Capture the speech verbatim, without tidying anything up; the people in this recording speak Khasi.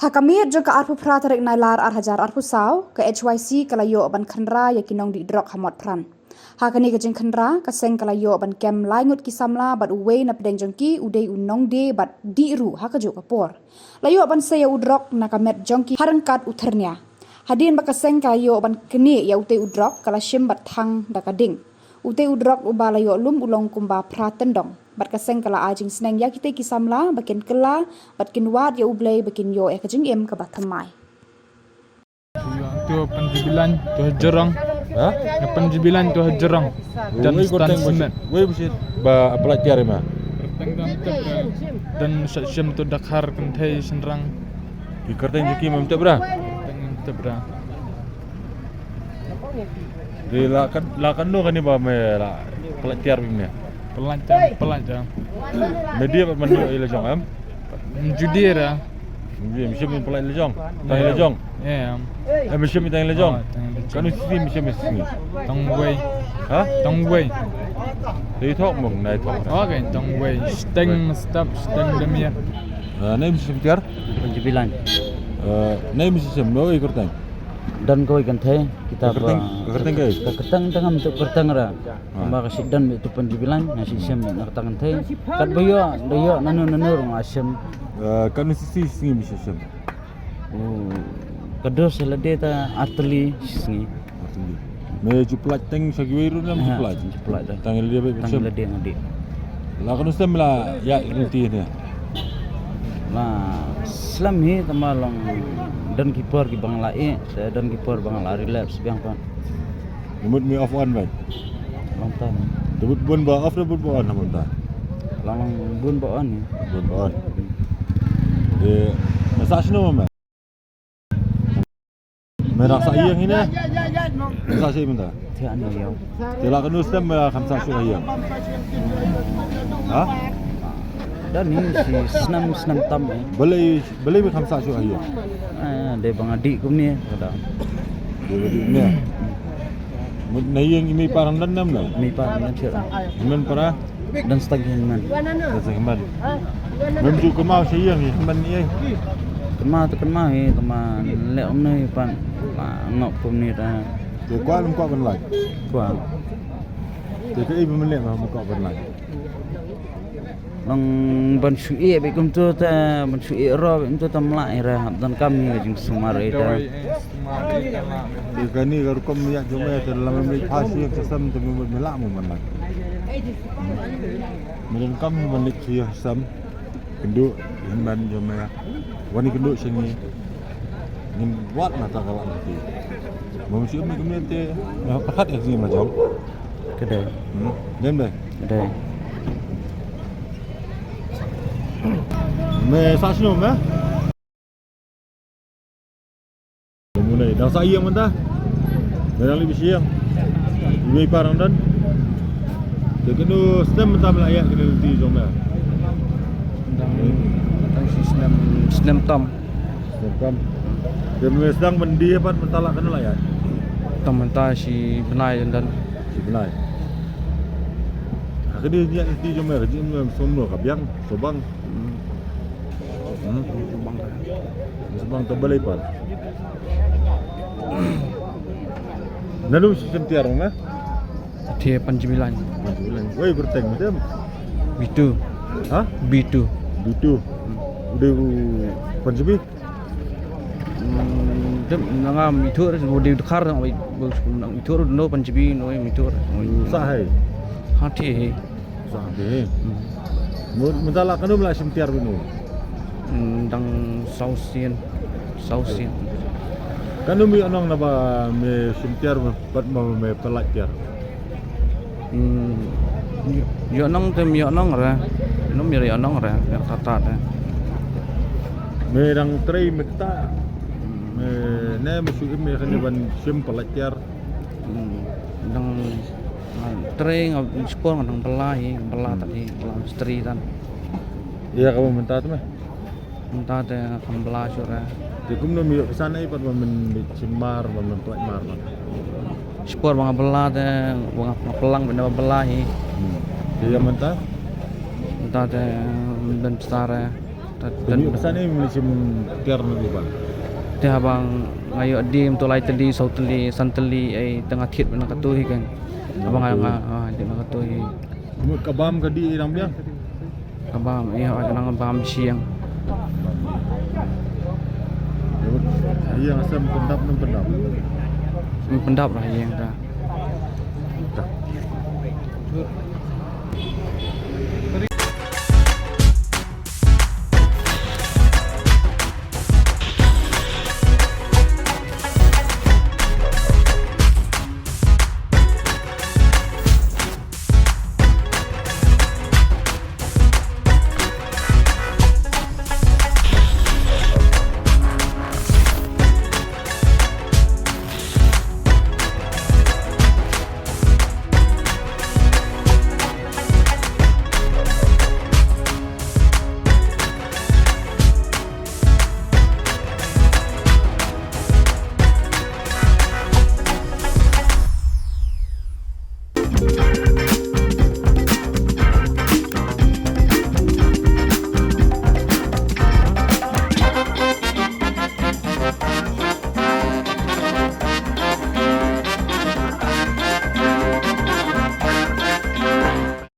Ha ka miet jong ka arphew phra tarik Nailar ar hajar arphew saw, ka H Y C ka la ïoh ban khynra ïa ki nongdih drok ha Motphran. Ha kane ka jingkhynra, ka seng ka la ïoh ban kem lai ngut ki samla bad uwei na pdeng jong ki u dei u nongdie bad dih ruh ha kajuh ka por. La ïoh ban sei ïa u drok na ka met jong ki ha ryngkat u thyrnia. Hadien ba ka seng ka la ïoh ban knieh ïa utei u drok, ka la shim bad thang da ka ding. Utei u drok uba la ïoh lum u long kumba phra tyndong. Bad ka seng ka la ai jingsneng ïa kitei ki samla ba kin kylla bad kin wad ïa U Blei ba kin ïoh ïa ka jingim kaba thymmai. To Panjibilan to Hajrong. Ha? Na Panjibilan to Hajrong. Dan Wei stan Korteng ba semet. Wei ba shit ba apalai tiar ma. Korteng dan tep, eh, dan sa shem to Dakhar Kynthei Synrang. Ki Korteng jiki mam tep bra. Korteng mam tep bra. Di la kan la kan no kani ba me la pelat tiar bim ne. Pelat jam, pelat jam. Media ba manu ila jong em. Judira. Judira mesti min pelat ila jong. Tang ila jong. Ya. Eh mesti min tang ila jong. Oh, tang ila jong. Kanu sisi mesti min sini. Tang wei. Ha? Tang wei. Di thok mong nai thok. Okay, tang wei. Steng step, steng demian. Eh, nai mesti tiar. Panjibilan. Eh, nai mesti sem no ikur tang. Dan kawei kynthei kita. Ka kyrteng, ba ka kyrteng kai? Ka kyrteng tang am tu kyrteng ra. Ah. Ba ka sik dan tu Panjibilan, na sik sem na kata kynthei. Kat ba ïoh, da ïoh nanu nanu rong asem. Eh, kanu sisi sngi misi sem. Oh, ka dos la dei ta arteli sngi. Arteli. Me ju plat teng sa kiwei ru nam ju plat. Ju plat dah. Tang lade ba tang sem. Lade ngadi. La kanu sem la ïa ngti ne. La slem hi tama long don ki por ki bang la e, don ki por bang la relapse biang pan. Mut mi off on ban. Long tan. Te but bun ba off, te but ba on namun ta. Long long bun ba on ni. Bun ba on. De massage no ma. Me rak sa ïeng hi ne. Sa shi mynta. Te ani ïeng. Te la kanu stem me kham sa shu ïeng. Ha? Dan ni shi snam snam tam eh. Balei balei me kham sa shu ïeng. Eh, de bang adik kumni kada. De adik ne. Mut na ïeng imi parang dan nam na. Mi parang dan sira. Men para. Dan stag hin man. Dan stag hin man. Mem ju kemau shi ïeng hin man ni ai. Kemau tu kemau hi kemau le om nei pan. Ngok pum ni ta. Te kwa lem kwa ban lai. Kwa. Te ke ibu men le ma kwa ban lai. Nang ban shu e be kum tu ta ban shu e ro be kum tu ta mla era dan kam ni jing sumar eta. Te kani ka rukom ïa jong me te lama me phasi ïa sesam te me mut me lah mo man lah. Me donkam me ban leit sha ïa sesam. Kynduh ïa hynmen jong me. Wan ïa kynduh sha ngi. Ngin wad na ta ka lah nanti. Mo me shu me kumne te me pyrkhat ïa ka jingim la jong. Ka dei. Hmm. Dem dei. Ka dei. Me sa shnong me. Mune dang sa ïeng mynta. Dang lip ïeng. Iwei parang dan. Te kenu snem mynta mela ïa kenu ti jong me. Dang dang si snem snem tam. Snem tam. Te me sdang mendi pat mynta la kenu la ïa. Tam mynta si bnai dan. Si bnai. Ha kenu ïa ti jong me ka jingim me somno ka biang sobang. Hmm. Bang. Bang ta balei pan. Nanu si sem tiar ma? Thie Panjibilan. Panjibilan. Wei berteng tem. Bitu. Ha? Bitu. Bitu. Udah Panjibi. Hmm, dem nanga mitur udah dkhar nang mitur no Panjibi no mitur. Sa hai. Ha thie. Sa de. Mynta la kanu me la shim tiar bino. Dang saw sien. Saw sien. Kanu me ïohnong naba me shim tiar bad ma me pynlait tiar. Ïohnong te me ïohnong re. Num me ïohnong re, me tata te. Me dang trei me kata. Me ne me shu im me kane ban shim pynlait tiar. Dang trei nga shipor nga dang bela hi, bela ta hi, bela mistri tan. Ïa ka mynta te me. Mynta te kham bela shu re. Te kumno me ïoh pisa ei pat ba men shim mar ba men pynlait mar ba. Shipor ba nga bela te ba nga plang ba bela hi. Te ïa mynta? Mynta te men pisa re. Te ym ïoh pisa ne, ym lei shim tiar na Dubai. Te haba nga ïoh diem to lai tylli, saw tylli, san tylli, ei, te nga thied na katu hi kan. Haba nga, nga, ah, thied na katu hi. Mut ka bam ka dih i dang biang. Ka bam, ïa, ka nang bam shiang. Ïa, asam pyndap nang pyndap. Pyndap lah ïa ka.